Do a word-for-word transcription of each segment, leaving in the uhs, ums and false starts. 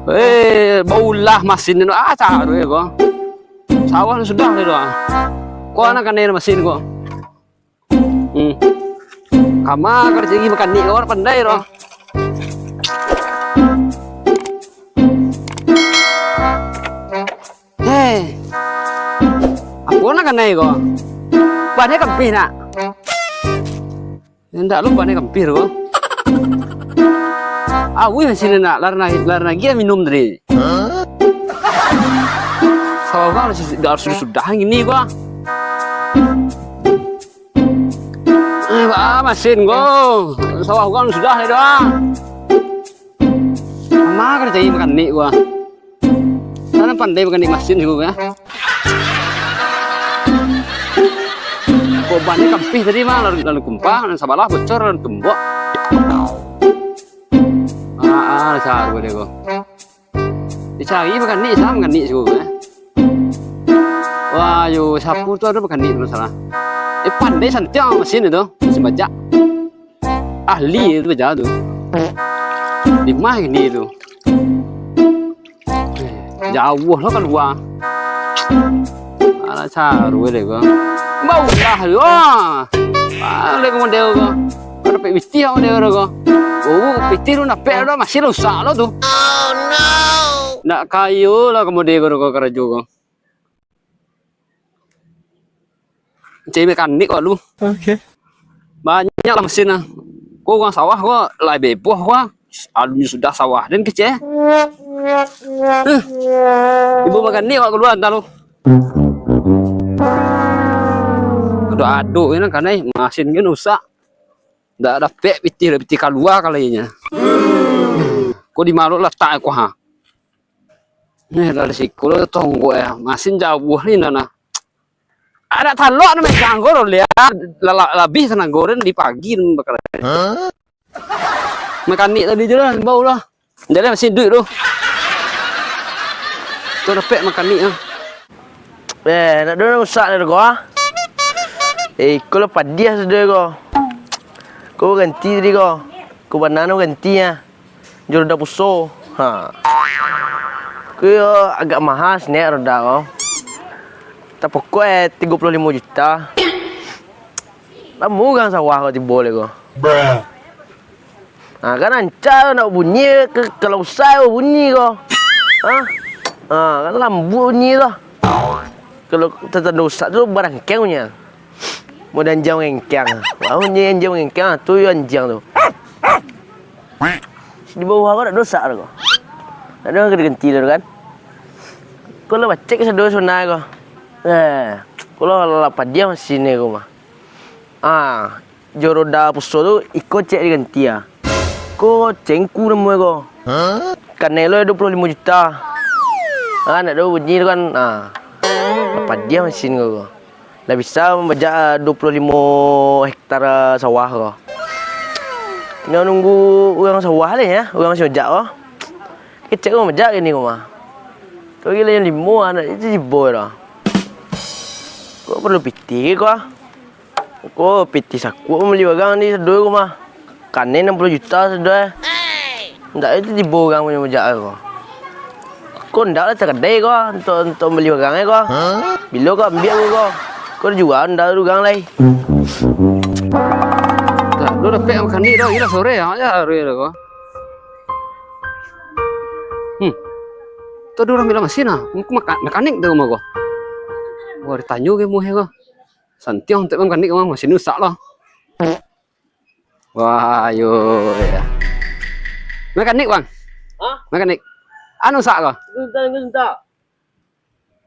Eh, baulah masin tu. Ah, cak tu ko. Sawah tu sudah tu, ah. Ko anak kanai masin ko. Hmm. Kama karajo makanik ko, pandai tu. Hei. Apo nak kanai ko? Banyak kempih nak. Indak lo, banyak kempih ko. Awih sini nak, lar na-, lar nagi minum tadi. Sawah urang sudah, sudah, sudah gini ko. Eh, ba, masin ko. Sawah urang sudah ni doh. Kama karajo makanik ko. Salah pandai makanik masin siko ko. Ko ban ni kempih tadi mah, lalu, lalu kumpa, nan sabalah bocor, lalu tumbok. Ah, ah, saru deh ko. Dicari makanik, salah makanik siko ko, eh. Wah, yo, sapu tu ado makanik tu masalah. Eh, pandai santiang masin tu, masin bajak. Ahli tu bajalan tu. Di mah ini tu. Jauah lah kalua. Alah, saru deh ko. Baulah tu. Ah. Balik ka model ko. Kau dapek pitih ka model ko. Oh, pitih tu dapek dah, masin rusak lah tu. Oh, no. Nak kayo lah ka model ko, ko karajo ko. Cari mekanik ko lu. Oke. Banyak lah mesin lah. Ko urang sawah ko, lah beboh ko. Alun sudah sawah den kecek. Huh. Ibu mekanik ko kalua dah lu. Ado-ado ni kan, eh, masin kan rusak. Ndak dapek pitih, pitih kalua kalainyo. Ko di ma latak ko ha? Neh, dari siko lo tonggok eh. Masin jauah ni nah, nah. Anak talok nak megang ko lo, lihat. La-, la-, labih tanago den di pagi den bakarajo. Mekanik tadi je lah, bau lah. Jadi masih duit tu. Tu dapek mekanik ah. Eh, nak duit rusak dah ko ah. Eh, iko lah padiah sudah ko. Ko ganti tadi ko. Ko bana no ganti ah. Jo roda puso. Ha. Ko yo agak mahal snack roda ko. Tapokok eh tigo puluah limo juta. Lamo urang sawah ko tibo lai ko. Ha, kan rancak nak bunyi ke, kalau usai bunyi ko. Ha? Ha, kan lambuik bunyi tu. Kalau tatando rusak tu barangkeng bunyi. Model anjiang mangengkeng. Wah, bunyi anjiang mangengkeng, tu yo anjiang tu. Di bawah ko dak dosak tu ko. Dak ado ganti tu kan. Ko lah bacek sado sona ko. Eh, ko lah, lah padiah masih ni ko mah. Ah, jo roda puso tu iko cek diganti ah. Ko cengku namo ko. Kanai lo duo puluah limo juta. Ah, nak do bunyi tu kan. Ah. Padiah masin ko. Lah bisa mambajak, ah, duo puluah limo hektar, ah, sawah ko. Tingga nunggu urang sawah lai, ya, urang si ojak ko. Kecek ko mambajak kini ko mah. Ko gilo jam limo, anak itu tibo dah. Ko paralu pitih ko, ah. Ko pitih sakuik mambali barang ni sado ko mah. Kanai anam puluah juta sado, eh. Ndak itu tibo urang punyo mambajak ko. Ko ndak lah takadai ko, untuak, untuak mambali barang ko. Bilo ko ambiak ko, ko. Ko dijua ndak urang lai. Dah, lu dapek makanik dah, gilo sore ah, ya, hari dah ko. Hmm. Tu ado urang bilang masin ah, mako maka-, mekanik tu mah ko. Wah, ditanyo ke muhe ko. Santiang untuak mekanik mah, masin rusak lah. Wah, ayo, ya. Mekanik, Bang? Hah? Mekanik. Anu sak ko? Sebentar, sebentar.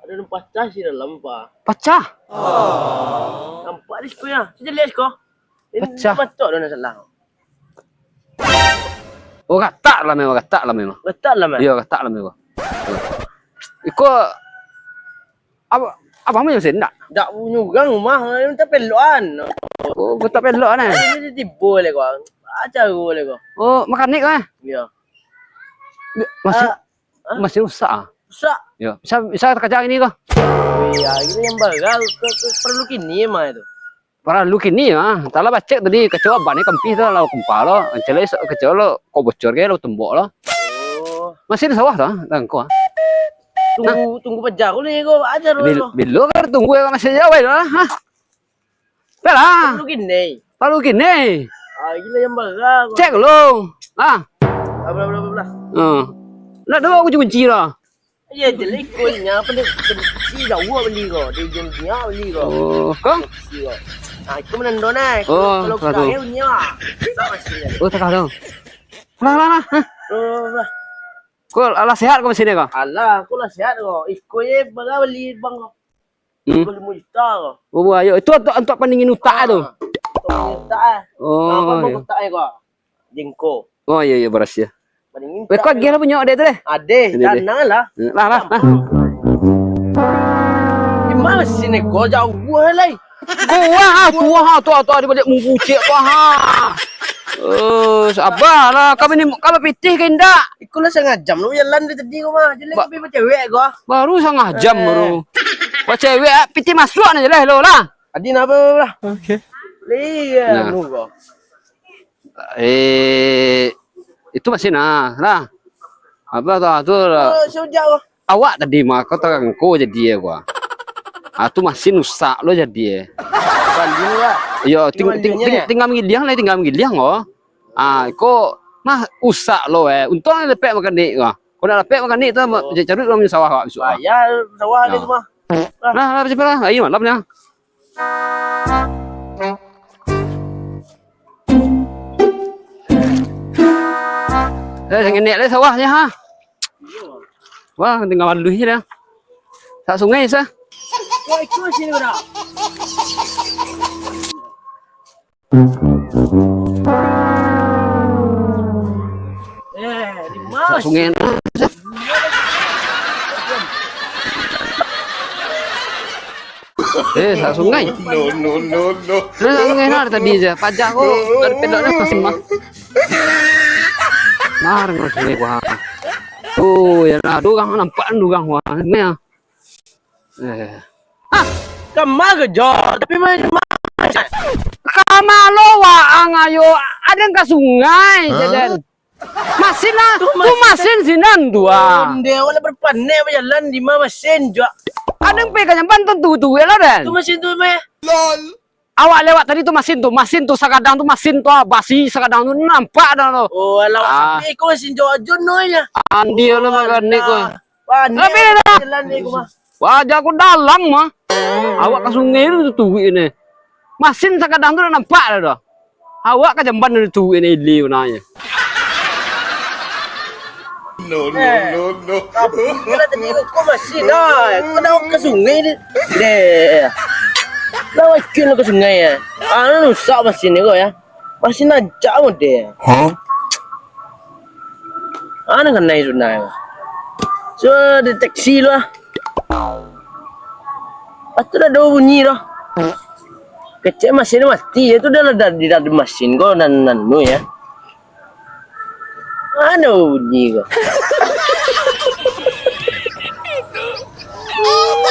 Ado nan pacah si dalam, Pak. Pacah? Nampak di situ ya. Saya lihat ko. Ini pacah. Batok dah nak salah. Oh, gatak lah memang, gatak lah memang. Gatak lah, Mas? Iyo, gatak lah memang. Iko, apa, apa main mesin ndak? Ndak punyo urang rumah, minta pelokan. Oh, minta pelokan, eh? Ini tibo leh ko. Aja go leh ko. Oh, mekanik ko, eh? Iyo. Masih, ah, masih rusak ah? Rusak. Yo, bisa, bisa takaja ini ko? Iyo, ini yang barang, ko, ko, paralu kini mah itu. Paralu kini ah. Talah bacek tadi, kacau ban ni kempih tu, lalu kumpa lo. Celai kacau lo, ko bocor ke, lalu tumbok lo. Oh. Masih di sawah tu, ah, tangko, ah. Tunggu, tunggu paja ko lai ko, aja dulu. Bilo ka tunggu, masih jauah lah, ha? Apolah. Parlu kini. Parlu kini. Ah, gila yang barang. Cek dulu. Ah. Apolah, apolah, apolah. Ah. Nak dulu kunci-kunci lah. Iyo, jelek kunci, apo ni? Kunci jauah bali ko, di ujung dunia bali ko. Oh, ko? Kunci ko. Nah, itu manando nah. Oh, kalau, kalau takah tu. Kunci lah. Susah masih. Oh, takah tu. Lah, lah, lah. Hah? Oh, lah. Ko alah sehat ko masih ni ko? Alah, ko lah sehat ko. Iko je bara bali bang ko. Hmm. Iko limo juta ko. Oh, ayo. Itu untuk, untuk pandingin utak tu? Ah, untuk pandingin utak, ah. Oh, nah, apa iyo. Utak ko? Jengko. Oh, iyo, iyo, barasiah. Pandingin utak. Weh, ko agiah lah punyo dek tu deh. Adeh, ini deh. Tanang lah. Lah, lah, lah. Di ma masih ni ko jauah lai. Ko ah, tu ah, tu ah, tu ah, di baliak munggu ciek tu ah. Eh, sabarlah. Kami ni, kalau pitih ka indak? Iko lah sangah jam lo jalan dari tadi ko mah. Jalan ba-, tapi bacewek ko. Baru sangah jam baru. Bacewek, ah, pitih masuak ni je lah, lo lah. Adi napa lah? Oke. Iya, nah. Anu ko. Eh, itu masih nah, lah. Apa tu, tu lah. Oh, sujak ko. Awak tadi mah, kau tangko jadi ya gua. Ah, tu masin usak lo jadi, eh. Banding lah. Iyo, ting-, ting-, ting-, tinggal mangiliang lah, tinggal mangiliang lo. Ah, ko mah usak lo, eh. Untuang dapek makanik ko. Ko nak dapek makanik tu, ma-, cari urang punyo sawah awak bisuak. Bayar sawah dia tu mah. Lah, lah, cepat lah. Ayo, malam nya. Eh, sangenek lai sawahnyo, ha. Wah, tingga baluih je dah. Sak sungai, sah. Wah, itu sini, bro. Eh, di mana? Sak sungai, nah. Eh, sak sungai. No, no, no, no. Nah, sak sungai nah tadi je. Pajak ko dari pedok dah masih mah. Nah, dengar sungai gua. Oh, ya nah, dua urang nampak dua urang gua. Ni ah. Eh. Ah, kama kejo, tapi mah, mah. Kama lo waang ayo, ada ka sungai, jajan. Masin lah, tu masin sinan tu, ah. Onde, awak lah berpanek bajalan di ma masin, juak. Kadang pai ka jamban tu, tu, tu, ya lah, Dan. Tu masin tu, meh. Lol. Awak lewat tadi tu masin tu, masin tu sagadang tu, masin tu, ah, basi sagadang tu, nampak dah tu. Oh, alah, ah. Sampai ko masin juak ajo no nya. Andi lo makan ni ko. Panek bajalan ni ko mah. Wajah ko dalam mah. Awak ka sungai tu tutuik ni. Masin sakadang tu dak nampak dah tu. Awak ka jamban tu tutuik ni, ili punyo. No, no, eh, no, no. Tapi kira tadi ko masin dah. Ko dah ka sungai ni. Deh. Lah wakil ka sungai ya. Ah, rusak masin ni ko ya. Masin rancak model. Hah? Ah, nan kanai tu, nah. So, deteksi lo ah. Lepas tu dak ado bunyi doh. Kecek masin mati, yo tu dah lah di dalam masin ko nan, nan nu yo. Ado bunyi ko.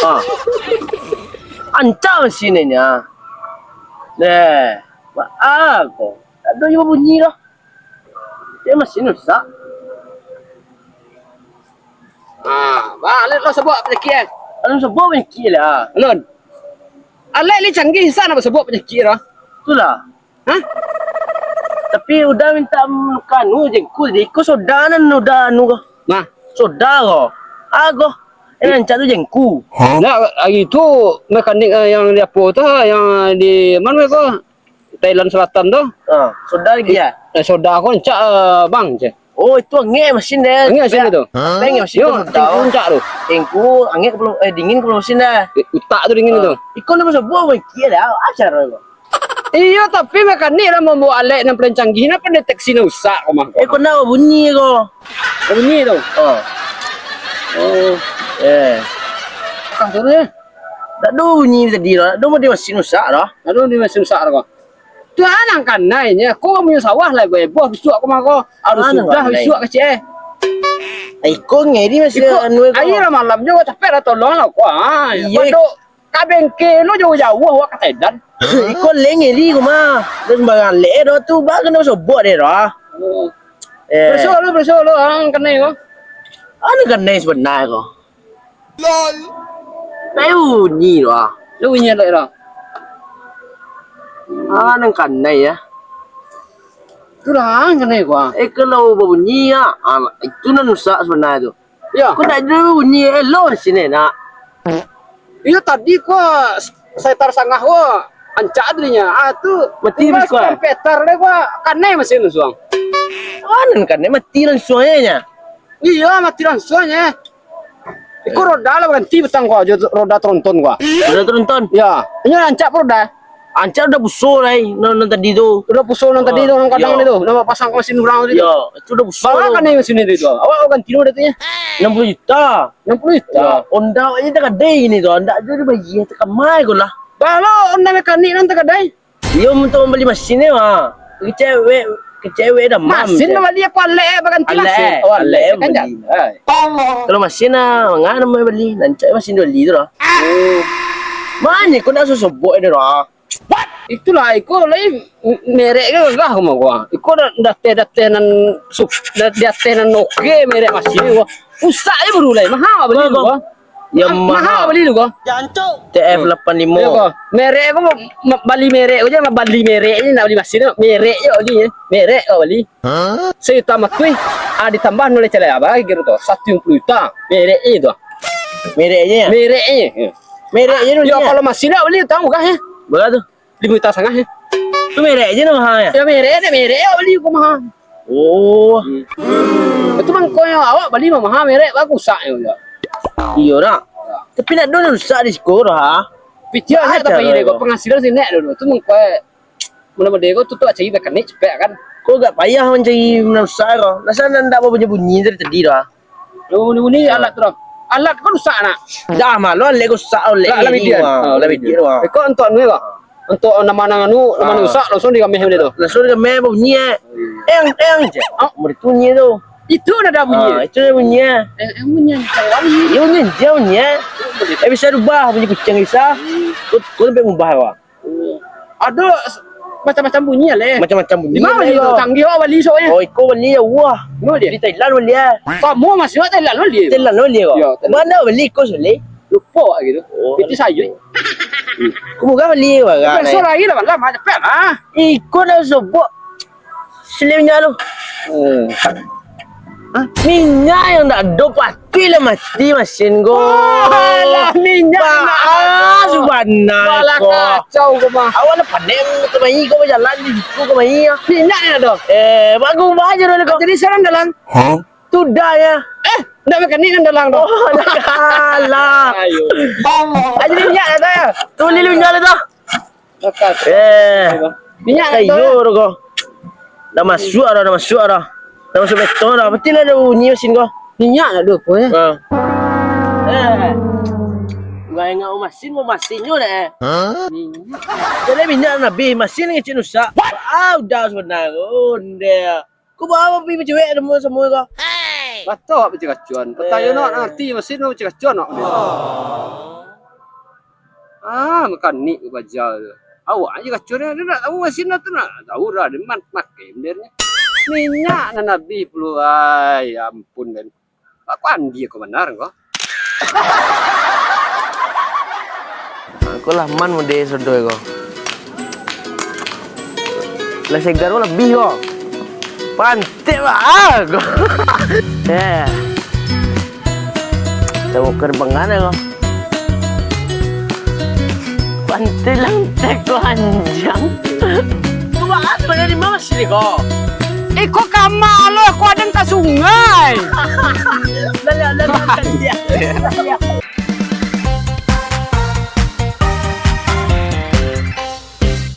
Ah. Rancak masin nyo. Neh, ah ko. Dak ado juo bunyi doh. Yo masin rusak. Ah, ba, alun lo sabuik panyakik, eh? Alun sabuik panyakik lah. Alun. Alek lai canggih, sa nak basabuik panyakik tu. Itulah. Hah? Tapi Uda mintak manuka anu jengku, jadi iko soda nan Uda anu ko. Nah. Soda ko. Ago. Eh, rancak tu jengku. Hah? Nah, hari tu mekanik, eh, yang di apo tu, yang di mano ko? Thailand Selatan tu. Ha, soda lagi yo? Eh, soda ko rancak, eh, bang, ceh. Oh, itu angek masin deh. Angek masin tu. Angek masin tu, soda. Yo, rancak tu. Tengku angek kapalo, eh, dingin kapalo masin deh. Eh, utak tu dingin tu. Iko lah basabuik panyakik lah, acar ko. Iyo, tapi mekanik lah mambaok alek nan paling canggih, nan pandeteksi nan rusak ko mah. Eh, ko ndak bunyi ko. Bunyi tu. Oh. Oh. Eh. Kah tu deh. Dak ado bunyi tadi lah. Dak ado bunyi masin rusak lah. Dak ado bunyi masin rusak lah ko. Tu anak kanai nyo, ko punyo sawah lah, boh bisuak ko mah ko. Harus sudah bisuak kecek, eh. Iko ngeri masih anu ko. Ayo lah malam juo, capek lah tolong lah ko. Ah, iyo. Pado ka bengkel lo jauah-jauah awak ka Thailand. Iko leh ngeri ko mah. Terus barang leh doh tu, ba kena sobok deh doh. Oh. Eh. Beso lo, beso lo, ang kanai ko. Anu kanai sabana ko. Lol. Nai bunyi tu ah. Tu bunyi elok tu. Ah, nan kanai ya. Itulah kanai ko ah. Eh, kalau babunyi ya, ah, itu nan rusak sabana tu. Ya. Ko ndak ado bunyi, elok sini nak. Iyo, tadi ko sekitar sangah ko ancak adanya. Ah, tu mati tinggal ko, eh? Sekitar deh ko kanai masin langsuang. Ah, nan kanai mati langsuang ya, nya? Iyo, mati langsuang ya. Iko roda lah baganti patang ko, jo roda tronton ko. Roda tronton? Ya. Inyo ancak roda. Ancak roda puso lai, nan, nan tadi tu. Roda puso nan tadi tu, nan kadang tu, nan pasang ka masin urang tu. Ya, itu roda puso. Bara kanai masin itu? Awak ganti roda tu ya? Enam puluh juta. Enam puluh juta? Ya. Honda awak je takadai ni tu. Ndak ado dibayia, takamai ko lah. Baa lo Honda mekanik nan takadai? Iyo, untuak mambali masin ni mah. Kecewek, kecewek dah mam. Masin lah bali, apo alek baganti masin? Alek, oh, alek alek kan bali. Kalau masin lah, manga namo bali? Nan cak masin bali tu lah. Oh. Mano ko nak sosobok ado lah. Itulah, iko lai merek gagah mah gua. Iko dah, dah teh, dah teh nan sup-, dah, dah teh nan oke merek masin gua. Rusak je baru lai, maha bali tu gua. Yamaha. Maha bali tu gua. T F lapan limo. Yo, gua. Merek gua ma-, bali merek gua je, bali merek je, nak bali masin tu. Merek je bali je. Merek gua bali. Hah? Sejuta matuih, ah, ditambah nulai calai abah lagi tu. Satu puluh juta. Merek je tu. Merek je ya? Merek je. Merek je tu. Yo, kalau masin nak bali utang murah ya. Bara tu? Limo juta satangah, eh. Tu merek je namo maha, ya? Yo, merek, dek merek, awak bali ko maha. Oh. Hmm. Itu mangkonyo awak bali mah maha merek, bagus sak nyo. Iyo, dak? Tapi ndak ado nan rusak di siko, ha? Pitiak dak tapayi dek ko, penghasilan siko ndak ado. Tu mangko, eh, mudah-mudahan ko tutup cari mekanik cepek kan. Ko agak payah mancari nan rusak ko. Rasa ndak babunyi-bunyi dari tadi dah. Bunyi-bunyi alat tu dah. Alat ko rusak nak. Dah, malu alat ko rusak, alat. Lah, lah ni, bidian. Wah, ha, lah bidian, wah. Ko untuak anu ko. Untuak namo nan anu, namo nan rusak, langsuang digameh baliak tu. Langsuang digameh, babunyi, eh. Eng, eng, je. Ah, baitu bunyi tu. Itu nado bunyi. Ah, itu nado bunyi, eh. Eh, eh, bunyi. Iyo, bunyi, je bunyi, eh. Eh, bisa rubah bunyi kuciang bisa. Ko, ko sampai ngubah, wah. Ado s-, macam-macam bunyi lah, leh. Macam-macam bunyi. Di ma bali tu? Canggih awak bali soalnyo. Oh, iko bali jauah. Di Thailand bali, eh. Samo masih awak Thailand bali. Thailand bali ko? Yo, Thailand. Mano bali ko, Sule? Lupo awak gitu. Oh. Itu sayun. Ko murah bali barang, eh. Besok lagi lah, malam, cepet lah. Iko nak sobok. Sule minyak tu. Hmm. Hah? Minyak nan ndak ado, patuik lah mati masin ko. Alah, minyak nan ndak ado. Baa, subhanallah ko. Kacau ko mah. Awak lah pandai kamari ko, bajalan di situ kamari, ah. Minyak nan ndak ado. Eh, bagus bae je dulu ko. Jadi sekarang dalam. Hah? Tu dah ya. Eh, ndak mekanik nan dalam tu. Oh, ndak kalah. Ayo. Ah, jadi minyak dah tu ya. Tu lilin minyak dah tu. Eh, minyak kayu tu ko. Dah masuak dah, dah masuak dah. Dah masuak beton dah. Pasti lah ado bunyi masin ko. Minyak nak duo ko, eh? Ha. Eh. Urang ingat masin, mau masinnyo dah, eh. Hah? Minyak. Jadi minyak nan abih, masin nan kecek rusak. Ah, udah sabananyo. Ondeh. Ko baa pai bacewek samo, samo ko? Batua bacakak-cakakan. Patayo nak ngarti masin bacakak-cakakan nak. Ah, mekanik ko baja tu. Awak aja kacau dia, dia nak tahu masin tu nak tahu dah, dia mak-, makai bendernyo. Minyak nan abih pulo, ai, ampun den. Aku andi ko benar ko. Aku lah man mode sodo ko. Lah segar ko lebih ko. Pantik baa ko. Eh. Tahu kerbangan ko. Pantik lantai ko anjang. Tu baa tu dari ma sini ko? Iko kama lo, ko aden ka sungai. Dah, dah, dah, dah, dah.